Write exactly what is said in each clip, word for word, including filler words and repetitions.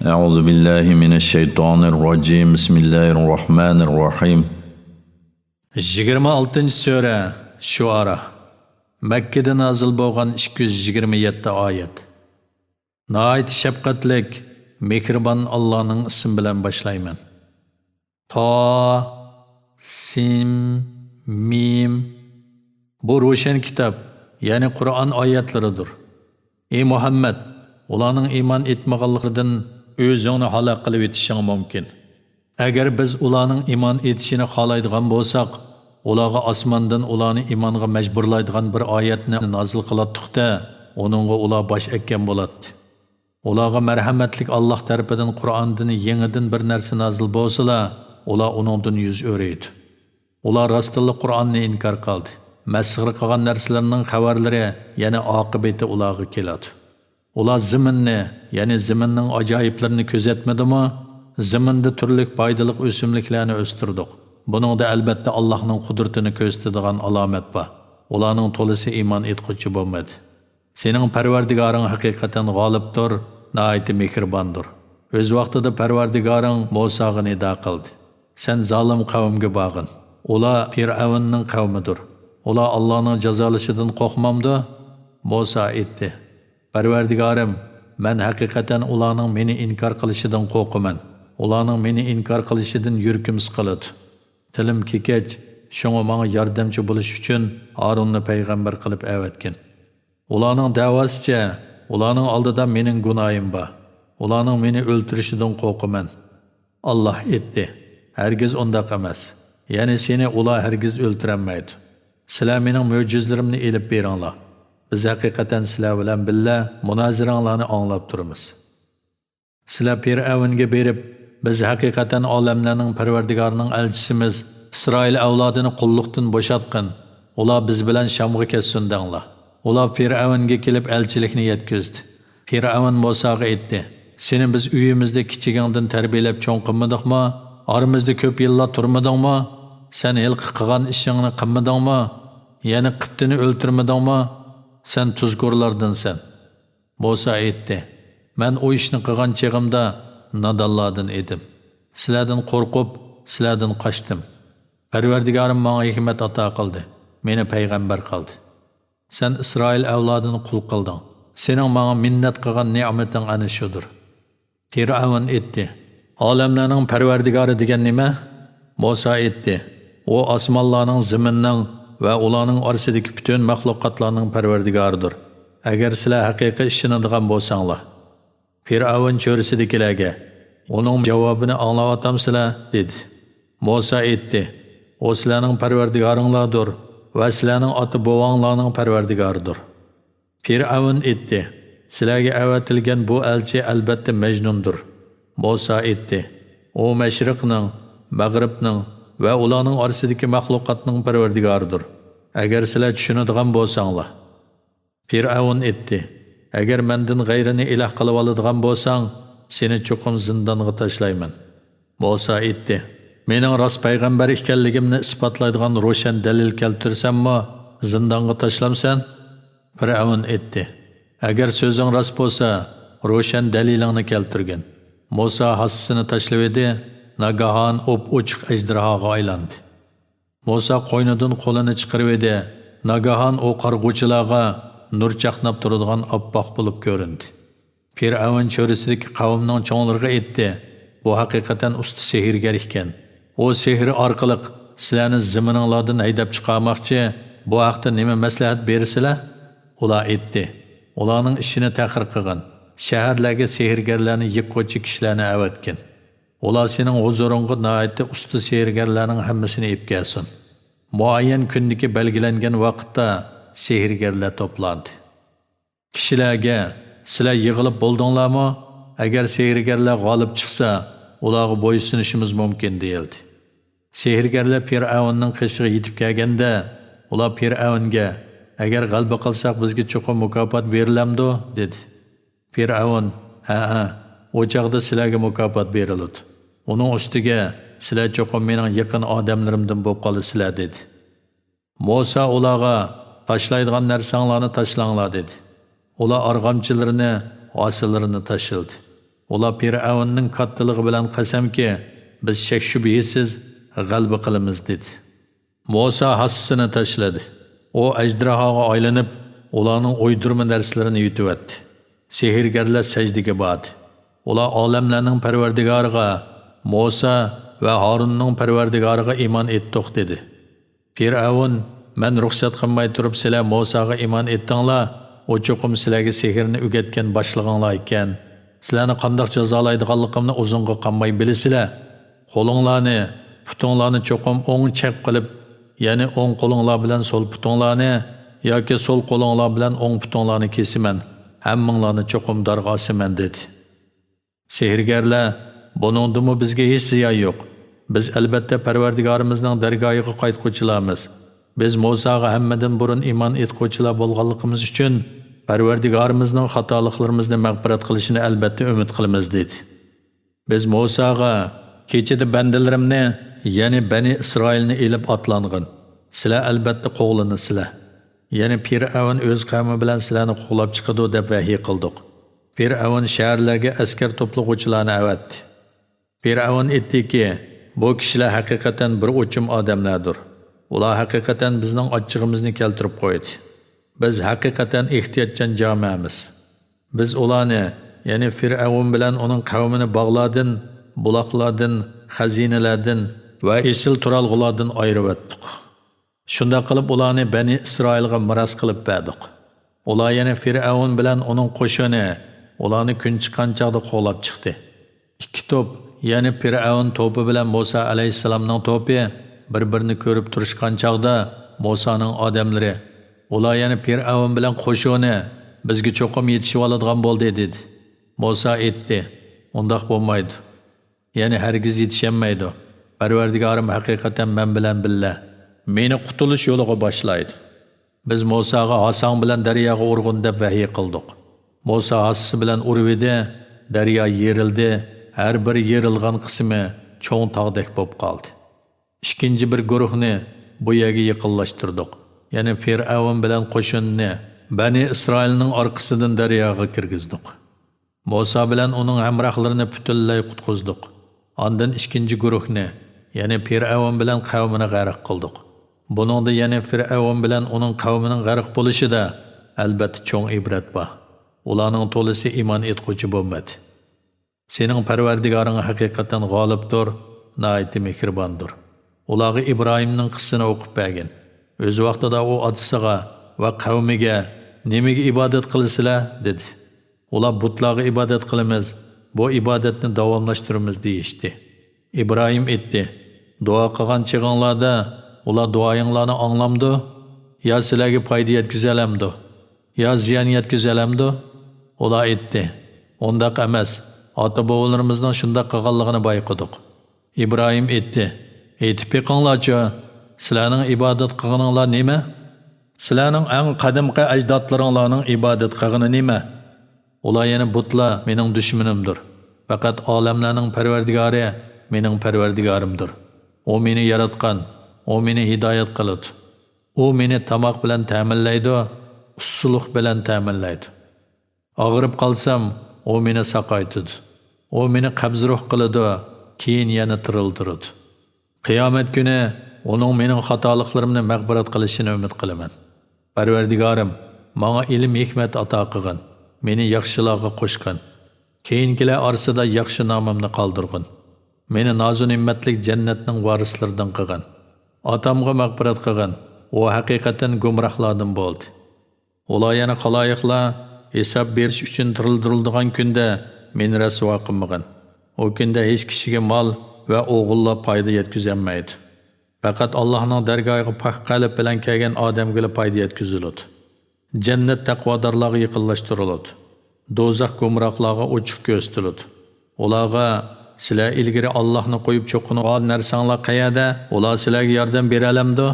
أعوذ بالله من الشيطان الرجيم. بسم الله الرحمن الرحيم. يىگىرمە ئالتىنچى سۈرە، شۇئارا. مەككىدە نازىل بولغان ئىككى يۈز يىگىرمە يەتتە ئايەت. ناھايىتى شەپقەتلىك، مېھرىبان ئاللانىڭ ئىسمى بىلەن باشلايمەن. تا، سىم، مىم. بۇ روشەن كىتاب، يەنى قۇرئان ئايەتلىرىدۇر. ئى مۇھەممەد، ئۇلارنىڭ ئىمان ئېيتمىغانلىقىدىن ئۆزۈڭنى ھالاك قىلىۋېتىشىڭ مۇمكىن. ئەگەر بىز ئۇلارنىڭ ئىمان ئېيتىشىنى خالايدىغان بولساق، ئۇلارغا ئاسماندىن ئۇلارنى ئىمانغا مەجبۇرلايدىغان بىر ئايەتنى نازىل قىلاتتۇق-دە، ئۇنىڭغا ئۇلار باش ئەگكەن بولاتتى. ئۇلارغا مەرھەمەتلىك ئاللاھ تەرىپىدىن قۇرئاندىن يېڭىدىن بىر نەرسە نازىل بولسىلا، ئۇلار ئۇنىڭدىن يۈز ئۆرۈيدۇ. ئۇلار راستتىنلا قۇرئاننى ئىنكار قىلدى. مەسخىرە قىلغان نەرسىلىرىنىڭ خەۋەرلىرى، يەنى ئاقىۋىتى ئۇلارغا كېلىدۇ. ئۇلار زېمىننى، يەنى زېمىننىڭ ئاجايىپلىرىنى كۆزەتمىدىمۇ؟ زېمىندا تۈرلۈك پايدىلىق ئۆسۈملۈكلەرنى ئۆستۈردۇق. بۇنىڭدا ئەلبەتتە ئاللاھنىڭ قۇدرىتىنى كۆرسىتىدىغان ئالامەت بار. ئۇلارنىڭ تولىسى ئىمان ئېيتقۇچى بولمىدى. سېنىڭ پەرۋەردىگارىڭ ھەقىقەتەن غالىبتۇر، ناھايىتى مېھرىباندۇر. ئۆز ۋاقتىدا پەرۋەردىگارىڭ مۇساغا نىدا قىلدى. سەن زالىم قەۋمگە بارغىن. ئۇلار پىرئەۋننىڭ قەۋمىدۇر. ئۇلار ئاللانىڭ جازالىشىدىن قورقمامدۇ؟ مۇسا ئېيتتى، پەرۋەردىگارىم، مەن ھەقىقەتەن ئۇلارنىڭ مېنى ئىنكار قىلىشىدىن قورقىمەن. ئۇلارنىڭ مېنى ئىنكار قىلىشىدىن يۈرىكىم سىقىلىدۇ. تىلىم كېكەچ، شۇڭا ماڭا ياردەمچى بولۇش ئۈچۈن ھارۇننى پەيغەمبەر قىلىپ ئەۋەتكىن. ئۇلارنىڭ دەۋاسىچە، ئۇلارنىڭ ئالدىدا مېنىڭ گۇناھىم بار. ئۇلارنىڭ مېنى ئۆلتۈرۈشىدىن قورقىمەن. ئاللاھ ئېيتتى، ھەرگىز ئۇنداق ئەمەس. يەنى سېنى ئۇلار ھەرگىز ئۆلتۈرەلمەيدۇ. سىلەر مېنىڭ مۆجىزىلىرىمنى ئېلىپ بېرىڭلار. بىز ھەقىقەتەن سىلەر بىلەن بىللە مۇنازىرەڭلارنى ئاڭلاپ تۇرىمىز. سىلەر پىرئەۋنگە بېرىپ، بىز ھەقىقەتەن ئالەملەرنىڭ پەرۋەردىگارىنىڭ ئەلچىسىمىز، ئىسرائىل ئەۋلادىنى قۇللۇقتىن بوشاتقىن، ئۇلار بىز بىلەن شامغا كەتسۇن دەڭلار. ئۇلار پىرئەۋنگە كېلىپ ئەلچىلىكنى يەتكۈزدى. پىرئەۋن مۇساغا ئېيتتى، سېنى بىز ئۆيىمىزدە كىچىكىڭدىن تەربىيەلەپ چوڭ قىلمىدۇقمۇ؟ ئارىمىزدا كۆپ يىللار تۇرمىدىڭمۇ؟ سەن ھېلىقى قىلغان ئىشىڭنى قىلمىدىڭمۇ؟ يەنى قىپتىنى ئۆلتۈرمىدىڭمۇ؟ سەن تۇزكورلاردىنسەن. مۇسا ئېيتتى، مەن ئۇ ئىشنى قىلغان چېغىمدا نادانلاردىن ئىدىم. سىلەردىن قورقۇپ، سىلەردىن قاچتىم. پەرۋەردىگارىم ماڭا ھېكمەت ئاتا قىلدى، مېنى پەيغەمبەر قىلدى. سەن ئىسرائىل ئەۋلادىنى قۇل قىلدىڭ. سېنىڭ ماڭا مىننەت قىلغان نېمىتىڭ ئەنە شۇدۇر. پىرئەۋن ئېيتتى، ئالەملەرنىڭ پەرۋەردىگارى دېگەن نېمە؟ مۇسا ئېيتتى، ئۇ ئاسمانلارنىڭ، زېمىننىڭ ۋە ئۇلارنىڭ ئارىسىدىكى پۈتۈن مەخلۇقاتلارنىڭ پەرۋەردىگارىدۇر، ئەگەر سىلەر ھەقىقىي ئىشىنىدىغان بولساڭلار. پىرئەۋن چۆرىسىدىكىلەرگە، ئۇنىڭ جاۋابىنى ئاڭلاۋاتامسىلەر؟ دېدى. مۇسا ئېيتتى، ئۇ سىلەرنىڭ پەرۋەردىگارىڭلاردۇر ۋە سىلەرنىڭ ئاتا-بوۋاڭلارنىڭ پەرۋەردىگارىدۇر. پىرئەۋن ئېيتتى، سىلەرگە ئەۋەتىلگەن بۇ ئەلچى ئەلبەتتە مەجنۇندۇر. مۇسا ئېيتتى، ئۇ مەشرىقنىڭ، مەغرىبنىڭ ۋە ئۇلارنىڭ ئارىسىدىكى مەخلۇقاتنىڭ پەرۋەردىگارىدۇر، ئەگەر سىلەر چۈشىنىدىغان بولساڭلار. پىرئەۋن ئېيتتى، ئەگەر مەندىن غەيرىنى ئىلاھ قىلىۋالىدىغان بولساڭ، سېنى چوقۇم زىندانغا تاشلايمەن. مۇسا ئېيتتى، مېنىڭ راست پەيغەمبەر ئىكەنلىكىمنى ئىسپاتلايدىغان روشەن دەلىل كەلتۈرسەممۇ، زىندانغا تاشلامسەن؟ پىرئەۋن ئېيتتى، ئەگەر سۆزۈڭ راست بولسا، روشەن دەلىلىڭنى كەلتۈرگىن. مۇسا ھاسىسىنى تاشلىۋىدى، ناگاھان ئوپئوچۇق ئەجدىرھاغا ئايلاندى. مۇسا قوينىدىن قولىنى چىقىرىۋىدى، ناگاھان ئۇ قارىغۇچىلارغا نۇر چاقناپ تۇرىدىغان ئاپئاق بولۇپ كۆرۈندى. پىرئەۋن چۆرىسىدىكى قەۋمنىڭ چوڭلىرىغا ئېيتتى، بۇ ھەقىقەتەن ئۇستا سېھىرگەر ئىكەن. ئۇ سېھرى ئارقىلىق سىلەرنى زېمىنىڭلاردىن ھەيدەپ چىقارماقچى، بۇ ھەقتە نېمە مەسلىھەت بېرىسىلەر؟ ئۇلار ئېيتتى، ئۇلارنىڭ ئىشىنى تەخىر قىلغىن، شەھەرلەرگە سېھىرگەرلەرنى يىققۇچى كىشىلەرنى ئەۋەتكىن. ئۇلار سېنىڭ ھۇزۇرۇڭغا ناھايىتى ئۇستا سېھىرگەرلەرنىڭ ھەممىسىنى ئېلىپ كەلسۇن. مۇئەييەن كۈندىكى بەلگىلەنگەن ۋاقىتتا سېھىرگەرلەر توپلاندى. كىشىلەرگە، سىلەر يىغىلىپ بولدۇڭلارمۇ؟ ئەگەر سېھىرگەرلەر غالىب چىقسا، ئۇلارغا بويسۇنۇشىمىز مۇمكىن، دېيىلدى. سېھىرگەرلەر پىرئەۋننىڭ قېشىغا يېتىپ كەلگەندە، ئۇلار پىرئەۋنگە، ئەگەر غەلىبە قىلساق، بىزگە چوقۇم مۇكاپات بېرىلەمدۇ؟ دېدى. پىرئەۋن، ھەئە، ئۇ چاغدا سىلەرگە مۇكاپات بېرىلىدۇ. ئۇنىڭ ئۈستىگە، سىلەر چوقۇم مېنىڭ يېقىن ئادەملىرىمدىن بولۇپ قالىسىلەر، دېدى. مۇسا ئۇلارغا، تاشلايدىغان نەرسەڭلارنى تاشلاڭلار، دېدى. ئۇلار ئارغامچىلىرىنى، ھاسىلىرىنى تاشلىدى. ئۇلار پىرئەۋننىڭ كاتتىلىقى بىلەن قەسەمكى، بىز شەك-شۈبھىسىز غەلىبە قىلىمىز، دېدى. موسا ھاسىسىنى تاشلىدى. ئۇ ئەجدىھاغا ئايلىنىپ، ئۇلارنىڭ ئويدۇرما نەرسىلىرىنى يۇتۇۋەتتى. سېھىرگەرلەر سەجدىگە باردى. ئۇلار ئالەملەرنىڭ پەرۋەردىگارىغا، موسا ۋە ھارۇننىڭ پەرۋەردىگارىغا ئىمان ئېيتتۇق، دېدى. پىرئەۋن، مەن رۇخسەت قىلماي تۇرۇپ سىلەر موساغا ئىمان ئېيتتىڭلار، ئۇ چوقۇم سىلەرگە سېھىرنى ئۆگەتكەن باشلىقىڭلار ئىكەن. سىلەرنى قانداق جازالايدىغانلىقىمنى ئۇزۇنغا قالماي بىلىسىلەر. قولۇڭلارنى، پۇتۇڭلارنى چوقۇم ئوڭ چەپ قىلىپ، يەنى ئوڭ قولۇڭلار بىلەن سول پۇتۇڭلارنى ياكى سول قولۇڭلار بىلەن ئوڭ پۇتۇڭلارنى كېسىمەن، ھەممىڭلارنى چوقۇم دارغا ئاسىمەن، دېدى. سېھىرگەرلەر، بۇنىڭدىمۇ بىزگە ھېچ زىيان يوق. بىز ئەلبەتتە پەرۋەردىگارىمىزنىڭ دەرگاھىغا قايتقۇچىلارمىز. بىز موساغا ھەممىدىن بۇرۇن ئىمان ئېيتقۇچىلار بولغانلىقىمىز ئۈچۈن، پەرۋەردىگارىمىزنىڭ خاتالىقلىرىمىزنى مەغپىرەت قىلىشىنى ئەلبەتتە ئۈمىد قىلىمىز، دېدى. بىز موساغا، كېچىدە بەندىلىرىمنى، يەنى بەنى ئىسرائىلنى ئېلىپ ئاتلانغىن. سىلەر ئەلبەتتە قوغلىنىسىلەر. يەنى پىرئەۋن ئۆز قەۋمى بىلەن سىلەرنى قوغلاپ چىقىدۇ، دەپ ۋەھىي قىلدۇق. پىرئەۋن شەھەرلەرگە ئەسكەر توپلىغۇچىلارنى ئەۋەتتى. پىرئەۋن ئېيتتىكى، بۇ كىشىلەر ھەقىقەتەن بىر ئوچۇم ئادەملەردۇر. ئۇلار ھەقىقەتەن بىزنىڭ ئاچچىقىمىزنى كەلتۈرۈپ قويدى. بىز ھەقىقەتەن ئېھتىياتچان جامەمىز. بىز ئۇلارنى، يەنى پىرئەۋن بىلەن ئۇنىڭ قەۋمىنى باغلاردىن، بۇلاقلاردىن، خەزىنىلەردىن ۋە ئېسىل تۇرالغۇلاردىن ئايرىۋەتتۇق. شۇنداق قىلىپ ئۇلارنى بەنى ئىسرائىلغا مىراس قىلىپ بەردۇق. ئۇلار يەنە پىرئەۋن بىلەن ئۇنىڭ قوشۇنى ئۇلارنى كۈن چىققان چاغدا قوغلاپ چىقتى. ئىككى توپ، يەنى پىرئەۋن توپى بىلەن مۇسا ئەلەيھىسسالامنىڭ توپى بىر-بىرىنى كۆرۈپ تۇرۇشقان چاغدا مۇسانىڭ ئادەملىرى، ئۇلار يەنە پىرئەۋن بىلەن قوشۇنى بىزگە چوقۇم يېتىشىۋالىدىغان بولدى، دېدى. مۇسا ئېيتتى، ئۇنداق بولمايدۇ. يەنى ھەرگىز يېتىشەلمەيدۇ. پەرۋەردىگارىم ھەقىقەتەن مەن بىلەن بىللە. مېنى قۇتۇلۇش يولىغا باشلايدۇ. بىز مۇساغا ھاساڭ بىلەن دەرياغا ئۇرغىن دەپ ۋەھىي قىلدۇق. مۇسا ھاسىسى بىلەن ئۇرۇۋىدى، دەريا يېرىلدى، ھەر بىر يېرىلغان قىسمى چوڭ تاغدەك بولۇپ قالدى. ئىككىنچى بىر گۇرۇھنى بۇ يەرگە يېقىنلاشتۇردۇق. يەنى پىرئەۋن بىلەن قوشۇنىنى بەنى ئىسرائىلنىڭ ئارقىسىدىن دەرياغا كىرگۈزدۇق. مۇسا بىلەن ئۇنىڭ ھەمراھلىرىنى پۈتۈنلەي قۇتقۇزدۇق. ئاندىن ئىككىنچى گۇرۇھنى، يەنى پىرئەۋن بىلەن قەۋمىنى غەرق قىلدۇق. بۇنىڭدا يەنى پىرئەۋن بىلەن ئۇنىڭ قەۋمىنىڭ غەرق بولۇشىدا، ئەلبەتتە، چوڭ ئىبرەت بار. ئۇلارنىڭ تولىسى ئىمان ئېيتقۇچى بولمىدى. سېنىڭ پەرۋەردىگارىڭ ھەقىقەتەن غالىبتۇر، ناھايىتى مېھرىباندۇر. ئۇلارغا ئىبراھىمنىڭ قىسسىسىنى ئوقۇپ بەرگىن. ئۆز ۋاقتىدا ئۇ ئاتىسىغا ۋە قەۋمىگە، نېمىگە ئىبادەت قىلىسىلەر؟ دېدى. ئۇلار، بۇتلارغا ئىبادەت قىلىمىز، بۇ ئىبادەتنى داۋاملاشتۇرىمىز، دېيىشتى. ئىبراھىم ئېيتتى، دۇئا قىلغان چېغىڭلاردا ئۇلار دۇئايىڭلارنى ئاڭلامدۇ؟ يا سىلەرگە پايدا يەتكۈزەلەمدۇ؟ يا زىيان يەتكۈزەلەمدۇ؟ ئۇلار ئېيتتى، ئۇنداق ئەمەس، ئاتا-بوۋىلىرىمىزنىڭ شۇنداق قىلغانلىقىنى بايقىدۇق. ئىبراھىم ئېيتتى، ئېيتىپ بېقىڭلارچۇ، سىلەرنىڭ ئىبادەت قىلغىنىڭلار نېمە؟ سىلەرنىڭ ئەڭ قەدىمكى ئەجدادلىرىڭلارنىڭ ئىبادەت قىلغىنى نېمە؟ ئۇلار يەنە، بۇتلار مېنىڭ دۈشمىنىمدۇر. پەقەت ئالەملەرنىڭ پەرۋەردىگارى مېنىڭ پەرۋەردىگارىمدۇر. ئۇ مېنى ياراتقان، ئۇ مېنى ھىدايەت قىلىدۇ. ئۇ مېنى تاماق بىلەن تەمىنلەيدۇ، ئۇسسۇلۇق بىلەن تەمىنلەيدۇ. ئاغرىپ قالسام، ئۇ مېنى ساقايتىدۇ. ئۇ مېنى قەبزىروھ قىلىدۇ، كېيىن يەنە تىرىلدۈرىدۇ. قىيامەت كۈنى ئۇنىڭ مېنىڭ خاتالىقلىرىمنى مەغپىرەت قىلىشىنى ئۈمىد قىلىمەن. پەرۋەردىگارىم، ماڭا ئىلىم-ھېكمەت ئاتا قىلغىن، مېنى ياخشىلارغا قوشقىن. كېيىنكىلەر ئارىسىدا ياخشى نامىمنى قالدۇرغىن. مېنى نازۇ-نېمەتلىك جەننەتنىڭ ۋارىسلىرىدىن قىلغىن. ئاتامغا مەغپىرەت قىلغىن، ئۇ ھەقىقەتەن گۇمراھلاردىن بولدى. ئۇلار يەنە، خالايىقلار ھېساب بېرىش ئۈچۈن تىرىلدۈرۈلىدىغان كۈندە مېنى رەسۋا قىلمىغىن. ئۇ كۈندە ھېچ كىشىگە مال ۋە ئوغۇللار پايدا يەتكۈزەلمەيدۇ. پەقەت ئاللاھنىڭ دەرگاھىغا پاك قەلب بىلەن كەلگەن ئادەمگىلا پايدا يەتكۈزۈلىدۇ. جەننەت تەقۋادارلارغا يېقىنلاشتۇرۇلىدۇ. دوزاخ گۇمراھلارغا ئوچۇق كۆرسىتىلىدۇ. ئۇلارغا، سىلەر ئىلگىرى ئاللاھنى قويۇپ چوقۇنغان نەرسەڭلار قەيەردە؟ ئۇلار سىلەرگە ياردەم بېرەلەمدۇ؟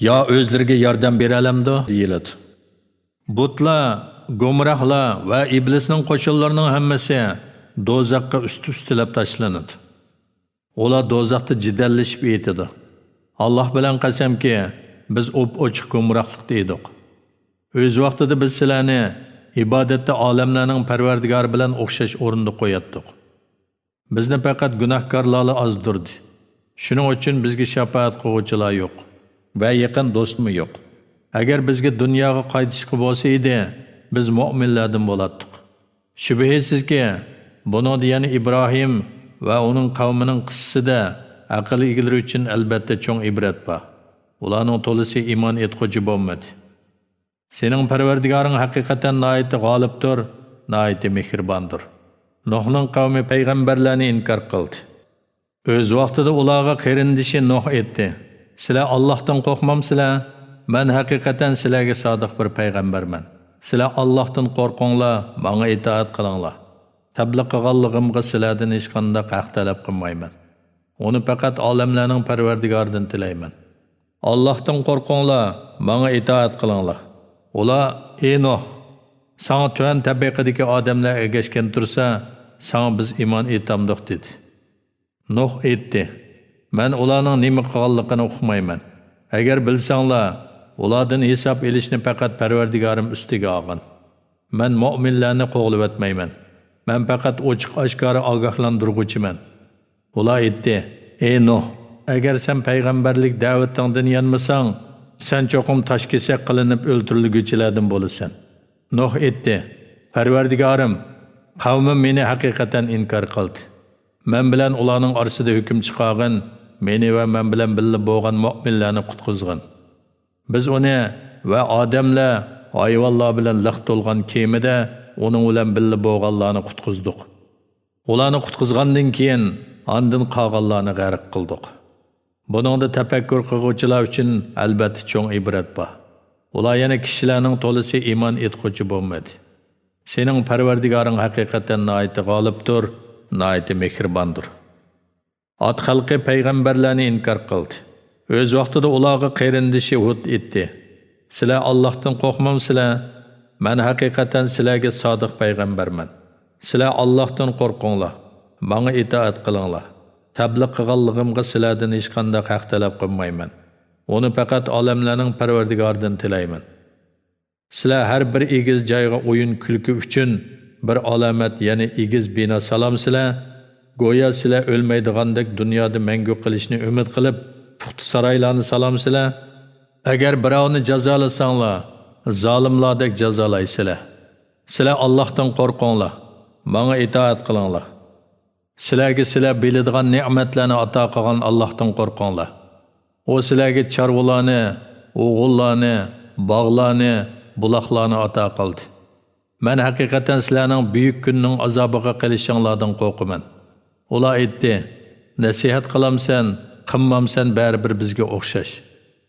يا ئۆزلىرىگە ياردەم بېرەلەمدۇ؟ دېيىلىدۇ. بۇتلار، گۇمراھلار ۋە ئىبلىسنىڭ قوشۇنلىرىنىڭ ھەممىسى دوزاخقا ئۈستى-ئۈستىلەپ تاشلىنىدۇ. ئۇلار دوزاختا جېدەللىشىپ ئېيتىدۇ، ئاللاھ بىلەن قەسەمكى، بىز ئوپئوچۇق گۇمراھلىقتا ئىدۇق. ئۆز ۋاقتىدا بىز سىلەرنى ئىبادەتتە ئالەملەرنىڭ پەرۋەردىگارى بىلەن ئوخشاش ئورۇندا قوياتتۇق. بىزنى پەقەت گۇناھكارلارلا ئازدۇردى. شۇنىڭ ئۈچۈن بىزگە شاپائەت قىلغۇچىلار يوق ۋە يېقىن دوستمۇ يوق. ئەگەر بىزگە دۇنياغا قايتىشقا بولسا ئىدى، بىز مۆمىنلەردىن بولاتتۇق. شۈبھىسىزكى، بۇنىڭدا يەنە ئىبراھىم ۋە ئۇنىڭ قەۋمىنىڭ قىسسىسىدە ئەقىل ئىگىلىرى ئۈچۈن ئەلبەتتە چوڭ ئىبرەت بار. ئۇلارنىڭ تولىسى ئىمان ئېيتقۇچى بولمىدى. سېنىڭ پەرۋەردىگارىڭ ھەقىقەتەن ناھايىتى غالىبتۇر، ناھايىتى مېھرىباندۇر. نۇھنىڭ قەۋمى پەيغەمبەرلەرنى ئىنكار قىلدى. ئۆز ۋاقتىدا ئۇلارغا قېرىندىشى نۇھ ئېيتتى، سىلەر ئاللاھتىن قورقمامسىلەر؟ مەن ھەقىقەتەن سىلەرگە سادىق بىر پەيغەمبەرمەن. سىلەر ئاللاھتىن قورقۇڭلار، ماڭا ئىتائەت قىلىڭلار. تەبلىغ قىلغانلىقىمغا سىلەردىن ھېچقانداق ھەق تەلەپ قىلمايمەن. ئۇنى پەقەت ئالەملەرنىڭ پەرۋەردىگارىدىن تىلەيمەن. ئاللاھتىن قورقۇڭلار، ماڭا ئىتائەت قىلىڭلار. ئۇلار، ئى نۇھ، ساڭا تۆۋەن تەبىقىدىكى ئادەملەر ئەگەشكەن تۇرسا، ساڭا بىز ئىمان ئېيتامدۇق، دېدى. نۇھ ئېيتتى، مەن ئۇلارنىڭ نېمە قىلغانلىقىنى ئۇقمايمەن. ئەگەر بىلسەڭلار، ئۇلاردىن ھېساب ئېلىشنى پەقەت پەرۋەردىگارىم ئۈستىگە ئالغان. مەن مۆمىنلەرنى قوغلىۋەتمەيمەن. مەن پەقەت ئوچۇق-ئاشكارا ئاگاھلاندۇرغۇچىمەن. ئۇلار ئېيتتى، ئى نۇھ، ئەگەر سەن پەيغەمبەرلىك دەۋىتىڭدىن يانمىساڭ، سەن چوقۇم تاشكېسەك قىلىنىپ ئۆلتۈرۈلگۈچىلەردىن بولىسەن. نۇھ ئېيتتى، پەرۋەردىگارىم، قەۋمىم مېنى ھەقىقەتەن ئىنكار قىلدى. مەن بىلەن ئۇلارنىڭ ئارىسىدا ھۆكۈم چىقارغىن، مېنى ۋە مەن بىلەن بىللە بولغان مۆمىنلەرنى قۇتقۇزغىن. بىز ئۇنى ۋە ئادەملەر، ھايۋانلار بىلەن لىق تولغان كېمىدە ئۇنىڭ بىلەن بىللە بولغانلارنى قۇتقۇزدۇق. ئۇلارنى قۇتقۇزغاندىن كېيىن، ئاندىن قالغانلارنى غەرق قىلدۇق. بۇنىڭدا تەپەككۇر قىلغۇچىلار ئۈچۈن ئەلبەتتە چوڭ ئىبرەت بار. ئۇلار يەنە كىشىلەرنىڭ تولىسى ئىمان ئېيتقۇچى بولمىدى. سېنىڭ پەرۋەردىگارىڭ ھەقىقەتەن ناھايىتى غالىبتۇر، ناھايىتى مېھرىباندۇر. ئاد خەلقى پەيغەمبەرلەرنى ئىنكار قىلدى. ئۆز ۋاقتىدا ئۇلارغا قېرىندىشى ھۇد ئېيتتى، سىلەر ئاللاھتىن قورقمامسىلەر؟ مەن ھەقىقەتەن سىلەرگە سادىق پەيغەمبەرمەن. سىلەر ئاللاھتىن قورقۇڭلار، ماڭا ئىتائەت قىلىڭلار. تەبلىغ قىلغانلىقىمغا سىلەردىن ھېچقانداق ھەق تەلەپ قىلمايمەن. ئۇنى پەقەت ئالەملەرنىڭ پەرۋەردىگارىدىن تىلەيمەن. سىلەر ھەر بىر ئېگىز جايغا ئويۇن-كۈلكە ئۈچۈن بىر ئالامەت، يەنى ئېگىز بىنا سالامسىلەر؟ گويا سىلەر ئۆلمەيدىغاندەك دۇنيادا مەڭگۈ قېلىشنى ئۈمىد قىلىپ، پۇختا سارايلارنى سالامسىلەر؟ ئەگەر بىراۋنى جازالىساڭلار، زالىملاردەك جازالايسىلەر. سىلەر ئاللاھتىن قورقۇڭلار، ماڭا ئىتائەت قىلىڭلار. سىلەرگە سىلەر بىلىدىغان نېمەتلەرنى ئاتا قىلغان ئاللاھتىن قورقۇڭلار. ئۇ سىلەرگە چارۋىلارنى، ئوغۇللارنى، باغلارنى، بۇلاقلارنى ئاتا قىلدى. مەن ھەقىقەتەن سىلەرنىڭ بۈيۈك كۈننىڭ ئازابىغا قېلىشىڭلاردىن قورقىمەن. ئۇلار ئېيتتى، نەسىھەت قىلامسەن، قىلمامسەن بەرىبىر بىزگە ئوخشاش.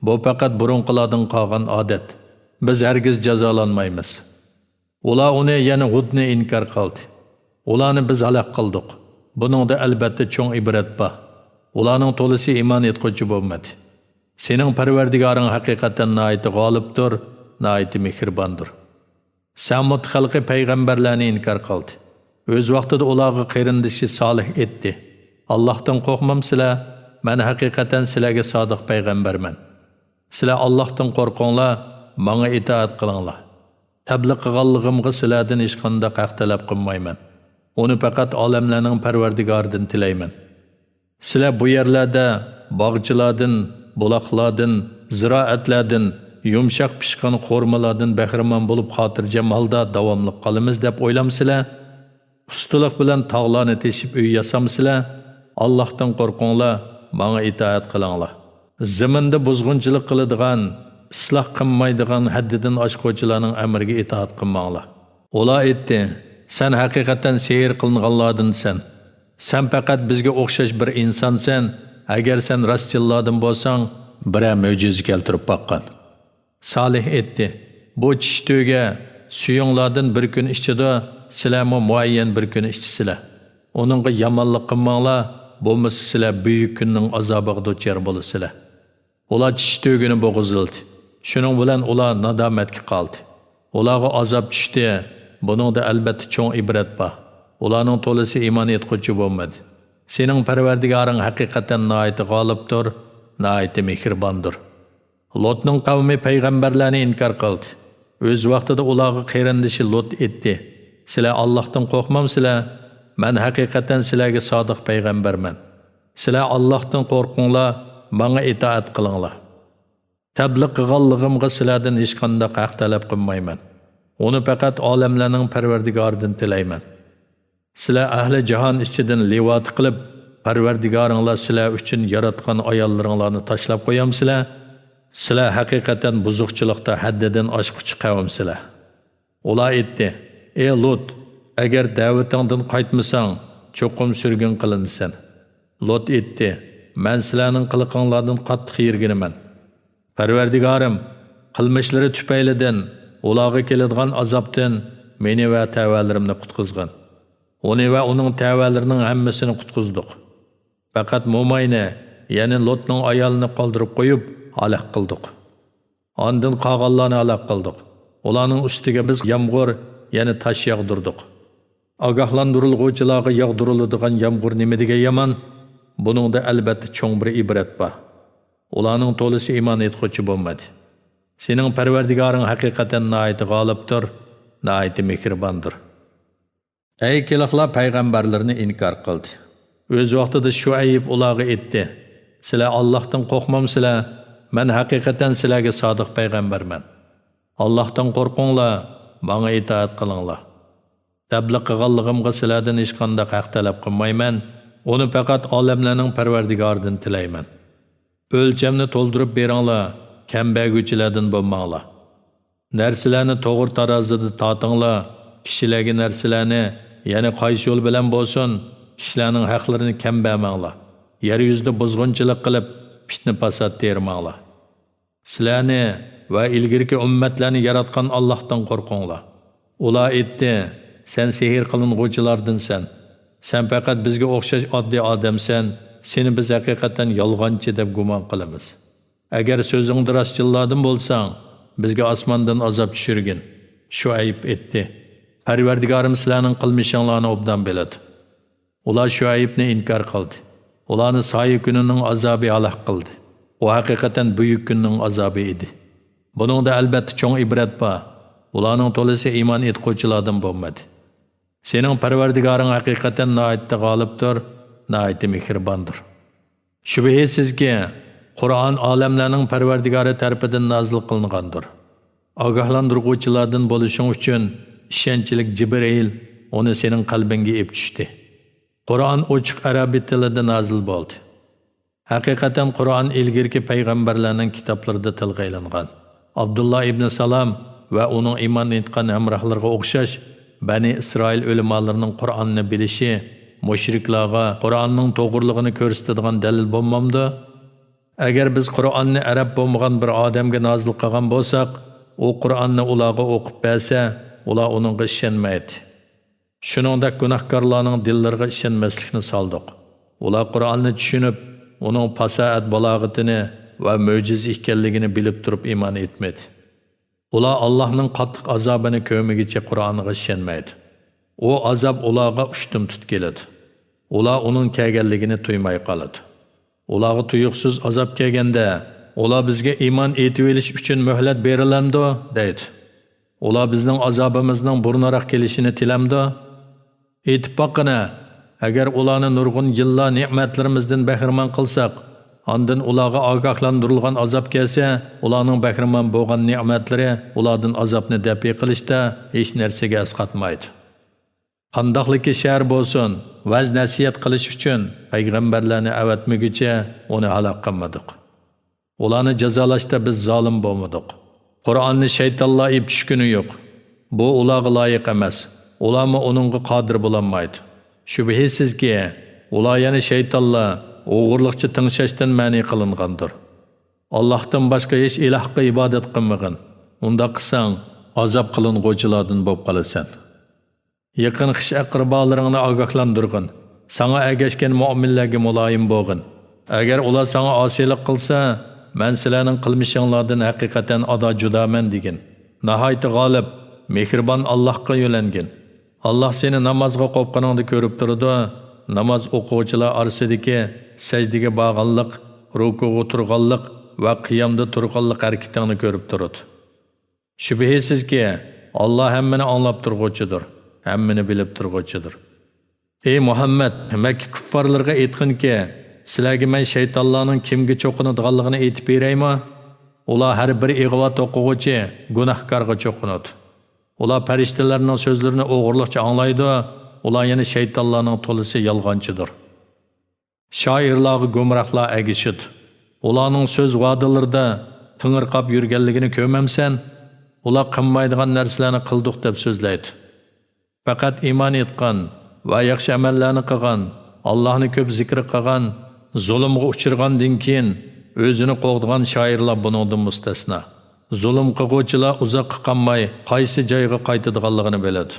بۇ پەقەت بۇرۇنقىلاردىن قالغان ئادەت. بىز ھەرگىز جازالانمايمىز. ئۇلار ئۇنى، يەنى ھۇدنى ئىنكار قىلدى. ئۇلارنى بىز ھالاك قىلدۇق. بۇنىڭدا ئەلبەتتە چوڭ ئىبرەت بار. ئۇلارنىڭ تولىسى ئىمان ئېيتقۇچى بولمىدى. سېنىڭ پەرۋەردىگارىڭ ھەقىقەتەن ناھايىتى غالىبتۇر، ناھايىتى مېھرىباندۇر. سەمۇد خەلقى پەيغەمبەرلەرنى ئىنكار قىلدى. ئۆز ۋاقتىدا ئۇلارغا قېرىندىشى سالىھ ئېيتتى، ئاللاھتىن قورقمامسىلەر؟ مەن ھەقىقەتەن سىلەرگە سادىق پەيغەمبەرمەن. سىلەر ئاللاھتىن قورقۇڭلار، ماڭا ئىتائەت قىلىڭلار. تەبلىغ قىلغانلىقىمغا سىلەردىن ھېچقانداق ھەق تەلەپ قىلمايمەن. ئۇنى پەقەت ئالەملەرنىڭ پەرۋەردىگارىدىن تىلەيمەن. سىلەر بۇ يەرلەردە باغچىلاردىن، بۇلاقلاردىن، زىرائەتلەردىن، يۇمشاق پىشقان خورمىلاردىن بەھرىمەن بولۇپ خاتىرجەم ھالدا داۋاملىق قالىمىز دەپ ئويلامسىلەر؟ ئۇستىلىق بىلەن تاغلارنى تېشىپ ئۆي ياسامسىلەر؟ ئاللاھتىن قورقۇڭلار، ماڭا ئىتائەت قىلىڭلار. زېمىندا بۇزغۇنچىلىق قىلىدىغان، ئىسلاھ قىلمايدىغان ھەددىدىن ئاشقۇچىلارنىڭ ئەمرىگە ئىتائەت قىلماڭلار. ئۇلار ئېيتتى، سەن ھەقىقەتەن سېھىر قىلىنغانلاردىنسەن. سەن پەقەت بىزگە ئوخشاش بىر ئىنسانسەن، ئەگەر سەن راستچىللاردىن بولساڭ، بىرەر مۆجىزە كەلتۈرۈپ باققىن. سالىھ ئېيتتى، بۇ چىشى تۆگە، سۈيۈڭلاردىن بىر كۈن ئىچىدۇ، سىلەرمۇ مۇئەييەن بىر كۈن ئىچىسىلەر. ئۇنىڭغا يامانلىق قىلماڭلار، بولمىسا سىلەر بۈيۈك كۈننىڭ ئازابىغا دۇچار بولىسىلەر. ئۇلار چىشى تۆگىنى بوغۇزلىدى. شۇنىڭ بىلەن ئۇلار نادامەتكە قالدى. ئۇلارغا ئازاب چۈشتى. بۇنىڭدا ئەلبەتتە چوڭ ئىبرەت بار. ئۇلارنىڭ تولىسى ئىمان ئېيتقۇچى بولمىدى. سېنىڭ پەرۋەردىگارىڭ ھەقىقەتەن ناھايىتى غالىبتۇر، ناھايىتى مېھرىباندۇر. لوتنىڭ قەۋمى پەيغەمبەرلەرنى ئىنكار قىلدى. ئۆز ۋاقتىدا ئۇلارغا قېرىندىشى لۇت ئېيتتى: سىلەر ئاللاھتىن قورقمامسىلەر؟ مەن ھەقىقەتەن سىلەرگە سادىق پەيغەمبەرمەن. سىلەر ئاللاھتىن قورقۇڭلار، ماڭا ئىتائەت قىلىڭلار. تەبلىغ قىلغانلىقىمغا سىلەردىن ھېچقانداق ھەق تەلەپ قىلمايمەن. ئۇنى پەقەت ئالەملەرنىڭ پەرۋەردىگارىدىن تىلەيمەن. سىلەر ئەھلى جاھان ئىچىدىن لىۋاتى قىلىپ، پەرۋەردىگارىڭلار سىلەر ئۈچۈن ياراتقان ئاياللىرىڭلارنى تاشلاپ قويامسىلەر؟ سىلەر ھەقىقەتەن بۇزۇقچىلىقتا ھەددىدىن ئاشقۇچى قەۋمسىلەر. ئۇلار ئېيتتى: ئى لۇت، ئەگەر دەۋىتىڭدىن قايتمىساڭ، چوقۇم سۈرگۈن قىلىنىسەن. لۇت ئېيتتى: مەن سىلەرنىڭ قىلىقىڭلاردىن قاتتىق يىرگىنىمەن. پەرۋەردىگارىم، قىلمىشلىرى تۈپەيلىدىن ئۇلارغا كېلىدىغان ئازابتىن مېنى ۋە تەۋەلىرىمنى قۇتقۇزغىن. ئۇنى ۋە ئۇنىڭ تەۋەلىرىنىڭ ھەممىسىنى قۇتقۇزدۇق. پەقەت موماينى، يەنى لوتنىڭ ئايالىنى قالدۇرۇپ قويۇپ، ھالاك قىلدۇق. ئاندىن قالغانلارنى ھالاك قىلدۇق. ئۇلارنىڭ ئۈستىگە بىز يامغۇر، يەنى تاش ياغدۇردۇق. ئاگاھلاندۇرۇلغۇچىلارغا ياغدۇرۇلىدىغان يامغۇر نېمىدېگەن يامان! بۇنىڭدا ئەلبەتتە چوڭ بىر ئىبرەت بار. ئۇلارنىڭ تولىسى ئىمان ئېيتقۇچى بولمىدى. سېنىڭ پەرۋەردىگارىڭ ھەقىقەتەن ناھايىتى غالىبتۇر، ناھايىتى مېھرىباندۇر. ئەي كىلىقلار پەيغەمبەرلىرىنى ئىنكار قىلدى. ئۆز ۋاقتىدا شۇئەيب ئۇلارغا ئېيتتى: سىلەر ئاللاھتىن قورقمامسىلەر؟ مەن ھەقىقەتەن سىلەرگە سادىق پەيغەمبەرمەن. ئاللاھتىن قورقۇڭلار، ماڭا ئىتائەت قىلىڭلار. تەبلىغ قىلغانلىقىمغا سىلەردىن ھېچقانداق ھەق تەلەپ قىلمايمەن، ئۇنى پەقەت ئالەملەرنىڭ پەرۋەردىگارىدىن تىلەيمەن. ئۆلچەمنى تولدۇرۇپ بېرىڭلار، كەم بەرگۈچىلەردىن بولماڭلار. نەرسىلەرنى توغرا تارازىدا تارتىڭلار، كىشىلەرگە نەرسىلەرنى، يەنى قايسى يول بىلەن بولسۇن، كىشىلەرنىڭ ھەقلىرىنى كەم بەرمەڭلار. يەر يۈزىدە بۇزغۇنچىلىق قىلىپ، پىتنە-پاسات تېرىماڭلار. سىلەرنى ۋە ئىلگىرىكى ئۈممەتلەرنى ياراتقان ئاللاھتىن قورقۇڭلار. ئۇلار ئېيتتى: سەن سېھىر قىلىنغۇچىلاردىنسەن. سەن پەقەت بىزگە ئوخشاش ئاددىي ئادەمسەن، سېنى بىز ھەقىقەتەن يالغانچى دەپ گۇمان قىلىمىز. ئەگەر سۆزۈڭدە راستچىللاردىن بولساڭ، بىزگە ئاسماندىن ئازاب چۈشۈرگىن. شۇئەيب ئېيتتى: پەرۋەردىگارىم سىلەرنىڭ قىلمىشىڭلارنى ئوبدان بىلىدۇ. ئۇلار شۇئەيبنى ئىنكار قىلدى. ئۇلارنى سايە كۈنىنىڭ ئازابى ھالاك قىلدى. ئۇ ھەقىقەتەن بۈيۈك كۈننىڭ ئازابى ئىدى. بۇنىڭدا ئەلبەتتە چوڭ ئىبرەت بار. ئۇلارنىڭ تولىسى ئىمان ئېيتقۇچىلاردىن بولمىدى. سېنىڭ پەرۋەردىگارىڭ ھەقىقەتەن ناھايىتى غالىبتۇر، ناھايىتى مېھرىباندۇر. شۈبھىسىزكى، قۇرئان ئالەملەرنىڭ پەرۋەردىگارى تەرىپىدىن نازىل قىلىنغاندۇر. ئاگاھلاندۇرغۇچىلاردىن بولۇشۇڭ ئۈچۈن ئىشەنچلىك جىبرىئىل ئۇنى سېنىڭ قەلبىڭگە ئېلىپ چۈشتى. قۇرئان ئوچۇق ئەرەبىي تىلىدا نازىل بولدى. ھەقىقەتەن قۇرئان ئىلگىرىكى پەيغەمبەرلەرنىڭ كىتابلىرىدا تىلغا ئېلىنغان. ئابدۇللا ئىبنى سالام ۋە ئۇنىڭ ئىمان ئېيتقان ھەمراھلىرىغا ئوخشاش، بەنى ئىسرائىل ئۆلىمالىرىنىڭ قۇرئاننى بىلىشى مۇشرىكلارغا قۇرئاننىڭ توغرىلىقىنى كۆرسىتىدىغان دەلىل بولمامدۇ؟ ئەگەر بىز قۇرئاننى ئەرەب بولمىغان بىر ئادەمگە نازىل قىلغان بولساق، ئۇ قۇرئاننى ئۇلارغا ئوقۇپ بەرسە، ئۇلار ئۇنىڭغا ئىشەنمەيتتى. شۇنىڭدەك گۇناھكارلارنىڭ دىللىرىغا ئىشەنمەسلىكنى سالدۇق. ئۇلار قۇرئاننى چۈشىنىپ، ئۇنىڭ پاساھەت بالاغىتىنى ۋە مۆجىزە ئىكەنلىكىنى بىلىپ تۇرۇپ ئىمان ئېيتمىدى. ئۇلار ئاللاھنىڭ قاتتىق ئازابىنى كۆرمىگۈچە قۇرئانغا ئىشەنمەيدۇ. ئۇ ئازاب ئۇلارغا ئۇشتۇمتۇت كېلىدۇ. ئۇلار ئۇنىڭ كەلگەنلىكىنى تۇيماي قالىدۇ. ئۇلارغا تۇيۇقسىز ئازاب كەلگەندە، ئۇلار بىزگە ئىمان ئېيتىۋېلىش ئۈچۈن مۆھلەت بېرىلەمدۇ؟ دەيدۇ. ئۇلار بىزنىڭ ئازابىمىزنىڭ بۇرۇنراق كېلىشىنى تىلەمدۇ؟ ئېيتىپ باققىنە، ئەگەر ئۇلارنى نۇرغۇن يىللار نېمەتلىرىمىزدىن بەھرىمەن قىلساق، ئاندىن ئۇلارغا ئاگاھلاندۇرۇلغان ئازاب كەلسە، ئۇلارنىڭ بەھرىمەن بولغان نېمەتلىرى ئۇلاردىن ئازابنى دەپئى قىلىشتا ھېچ نەرسىگە ئەسقاتمايدۇ. قانداقلىكى شەھەر بولسۇن، ۋەز-نەسىھەت قىلىش ئۈچۈن پەيغەمبەرلەرنى ئەۋەتمىگۈچە ئۇنى ھالاك قىلمىدۇق. ئۇلارنى جازالاشتا بىز زالىم بولمىدۇق. قۇرئاننى شەيتانلار ئېيتىشكىنى يوق. بۇ ئۇلارغا لايىق ئەمەس. ئۇلارمۇ ئۇنىڭغا قادىر بولالمايدۇ. شۈبھىسىزكى، ئۇلار يەنى شەيتانلار ئوغرىلىقچە تىڭشاشتىن مەنئى قىلىنغاندۇر. ئاللاھتىن باشقا ھېچ ئىلاھقا ئىبادەت قىلمىغىن. ئۇنداق قىلساڭ، ئازاب قىلىنغۇچىلاردىن بولۇپ قالىسەن. يېقىن خىش-ئەقرىبالىرىڭنى ئاگاھلاندۇرغىن. ساڭا ئەگەشكەن مۆمىنلەرگە مۇلايىم بولغىن. ئەگەر ئۇلار ساڭا ئاسىيلىق قىلسا، مەن سىلەرنىڭ قىلمىشىڭلاردىن ھەقىقەتەن ئادا-جۇدامەن دېگىن. ناھايىتى غالىب، مېھرىبان ئاللاھقا يۆلەنگىن. ئاللاھ سېنى نامازغا قوپقىنىڭدا كۆرۈپ تۇرىدۇ. ناماز ئوقۇغۇچىلار ئارىسىدىكى سەجدىگە بارغانلىق، رۇكۇغا تۇرغانلىق ۋە قىيامدا تۇرغانلىق ھەرىكىتىڭنى كۆرۈپ تۇرىدۇ. شۈبھىسىزكى، ئاللا ھەممىنى ئاڭلاپ تۇرغۇچىدۇر، ھەممىنى بىلىپ تۇرغۇچىدۇر. ئەي مۇھەممەد، مەككە كۇففارلىرىغا ئېيتقىنكى، سىلەرگە مەن شەيتانلارنىڭ كىمگە چوقۇنىدىغانلىقىنى ئېيتىپ بېرەيمۇ؟ ئۇلار ھەر بىر ئىغۋا توقۇغۇچى، گۇناھكارغا چوقۇنىدۇ. ئۇلار پەرىشتىلەرنىڭ سۆزلىرىنى ئوغرىلىقچە ئاڭلايدۇ، ئۇلار يەنە شەيتانلارنىڭ تولىسى يالغانچىدۇر. شائىرلارغا گۇمراھلار ئەگىشىدۇ. ئۇلارنىڭ سۆز ۋادىلىرىدا تېڭىرقاپ يۈرگەنلىكىنى كۆرمەمسەن؟ ئۇلار قىلمايدىغان نەرسىلەرنى قىلدۇق دەپ سۆزلەيدۇ. پەقەت ئىمان ئېيتقان ۋە ياخشى ئەمەللەرنى قىلغان، ئاللاھنى كۆپ زىكىر قىلغان، زۇلۇمغا ئۇچرىغاندىن كېيىن ئۆزىنى قوغدىغان شائىرلار بۇنىڭدىن مۇستەسنا. زۇلۇم قىلغۇچىلار ئۇزاققا قالماي قايسى جايغا قايتىدىغانلىقىنى بىلىدۇ.